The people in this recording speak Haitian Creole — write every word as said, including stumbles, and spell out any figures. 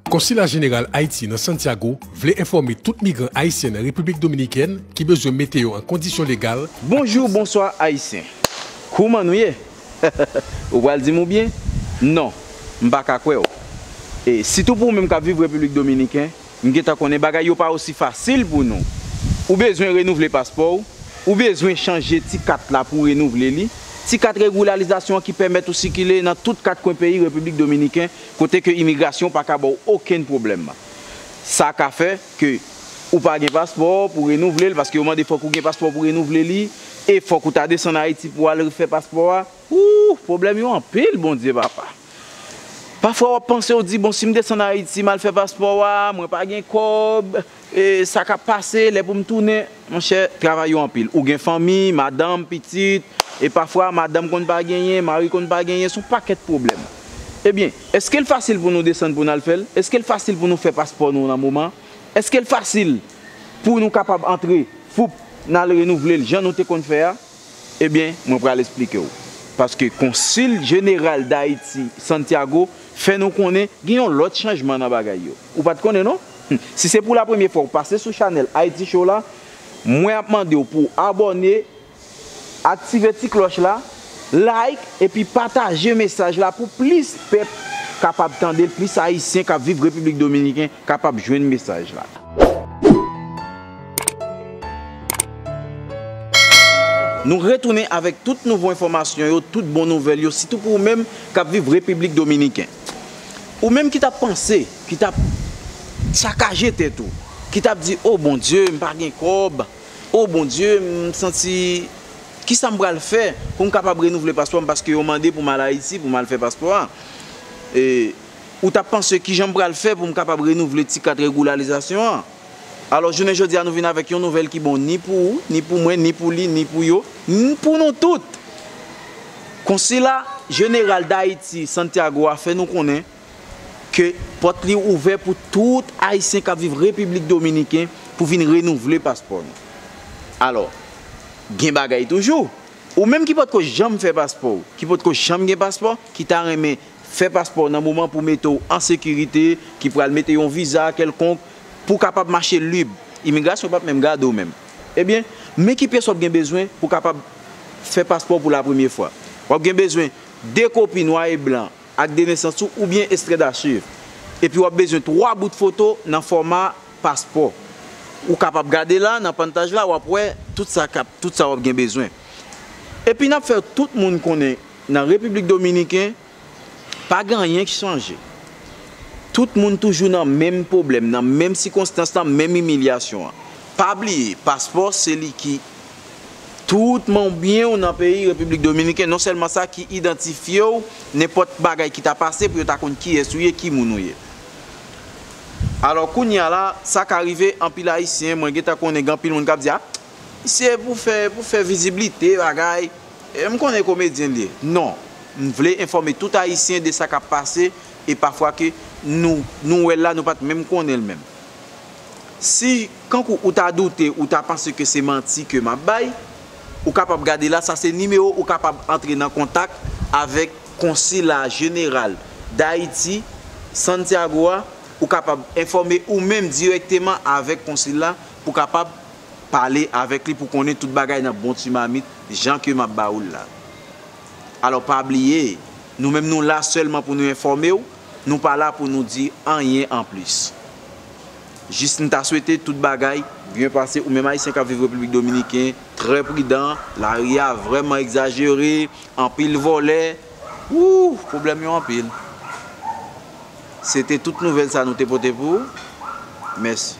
Konsila Jeneral Ayiti nan Santiago vle enfòme tout migran ayisyen nan Repiblik Dominikèn ki bezwen mete yo an kondisyon legal. Bonjou, bonswa, Ayisyen. Kouman nou ye? Ou pral di m ou byen? Non, m pa ka kwè w. E sitou pou ou menm k ap viv Repiblik Dominiken, m gentan konnen bagay yo pa osi fasil pou nou. Ou bezwen renouvle paspò w, ou bezwen chanje ti kat la pou renouvle li. Ti kat regilalizasyon an ki pèmèt ou sikile nan tout kat kwen peyi Repiblik Dominiken, kote ke imigrasyon pa ka ba w okenn pwoblèm. Sa ka fè ke ou pa gen paspò pou renouvle l, paske yo mande fòk ou gen paspò pou renouvle li, e fòk ou ta desann Ayiti pou al refè paspò a. Ooh, pwoblèm yo anpil, Bondye papa. Pafwa w ap panse, w di, bon, si m desann Ayiti, m al fè paspò a, mwen pa gen kòb, e sa k ap pase lè pou m tounen? Monchè, travay yo anpil. Ou gen fanmi, madanm, pitit, e pafwa madanm konn pa genyen, mari konn pa genyen, se yon pakèt pwoblèm. Ebyen, èske l fasil pou nou desann pou n al fè l? Èske l fasil pou nou fè paspò nou nan moman? Èske l fasil pou nou kapab antre, foup, n al renouvle l jan nou te konn fè a? Ebyen, mwen pral esplike w. Paske Konsil Jeneral Dayiti, Santiago, fè nou konnen gen yon lòt chanjman nan bagay yo. Ou pa t konnen, non? Hmm. Si se pou lapremye fwa w pase sou chanèl Haiti Show la, mwen ap mande w pou w abòne, aktive ti klòch la, like, epi pataje mesaj la pou plis pèp kapab tande l, plis Ayisyen k ap viv Repiblik Dominiken kapab jwenn mesaj la. Nou retounen avèk tout nouvo enfòmasyon yo, tout bon nouvèl yo, sitou pou ou menm k ap viv Repiblik Dominiken. Ou menm ki t ap panse, ki t ap sakaje tèt ou, ki t ap di, "O Bondye, m pa gen kòb. O Bondye, m santi, kisa m pral fè pou m kapab renouvle paspò m, paske yo mande pou m al Ayiti, pou m al fè paspò a?" E, ou t ap panse, "Kijan m pral fè pou m kapab renouvle ti kat regilalizasyon an?" Alò, jounen jodi a, nou vin avèk yon nouvèl ki bon ni pou ou, ni pou mwen, ni pou li, ni pou yo, ni pou nou tout. Konsila Jeneral Dayiti, Santiago a, fè nou konnen ke pòt li ouvè pou tout Ayisyen k ap viv Repiblik Dominiken pou vin renouvle paspò nou. Alò, gen bagay toujou. Ou menm ki potko janm fè paspò w, ki potko janm gen paspò, ki ta renmen fè paspò w nan moman pou mete w an sekirite, ki pral mete yon viza kèlkonk pou w kapab mache lib. Imigrasyon p ap menm gade w menm. Ebyen, men ki pyès w ap gen bezwen pou w kapab fè paspò w pou lapremye fwa. W ap gen bezwen de kopi nwa e blan ak de nesans ou, oubyen ekstrè dachiv. Epi w ap bezwen twa bout foto nan fòma paspò. Ou kapab gade la, nan pantaj la, w ap wè tout sa k ap, tout sa w ap gen bezwen. Epi n ap fè tout moun konnen nan Repiblik Dominiken, pa gen anyen ki chanje. Tout moun toujou nan menm pwoblèm, nan menm sikonstans, nan menm imilyasyon an. Pa bliye, paspò se li ki tout manbyen w nan peyi Repiblik Dominiken, non sèlman sa, ki idantifye w, nenpòt bagay ki ta pase pou yo ta konn kiyès ou ye, ki moun ou ye. Alò, kounye a la, sa ka rive anpil Ayisyen, mwen gentan konnen gen anpil moun k ap di, "A, misye pou fè, pou fè viziblite, bagay, e m konnen komedyen l ye." Non, m vle enfòme tout Ayisyen de sa k ap pase, e pafwa ke nou, nou wè l la, nou pa t menm konnen l menm. Si, kankou ou ta doute, ou ta panse ke se manti ke m ap bay, ou kapab gade la, sa se nimewo ou kapab antre nan kontak avèk Konsila Jeneral Dayiti, Santiago a, ou kapab enfòme ou menm dirèkteman avèk konsil la pou kapab pale avèk li pou konnen tout bagay nan bon ti mamit jan ke m ap ba ou l la. Alò, pa bliye, nou menm nou la sèlman pou nou enfòme w, nou pa la pou nou di anyen anplis. Jis m ta swete tout bagay byen pase, ou menm Ayisyen k ap viv Repiblik Dominiken, trè pridan, lari a vrèman egzajere, anpil vòlè, wouh, pwoblèm yo anpil. Se te tout nouvèl sa nou te pote pou ou. Mèsi.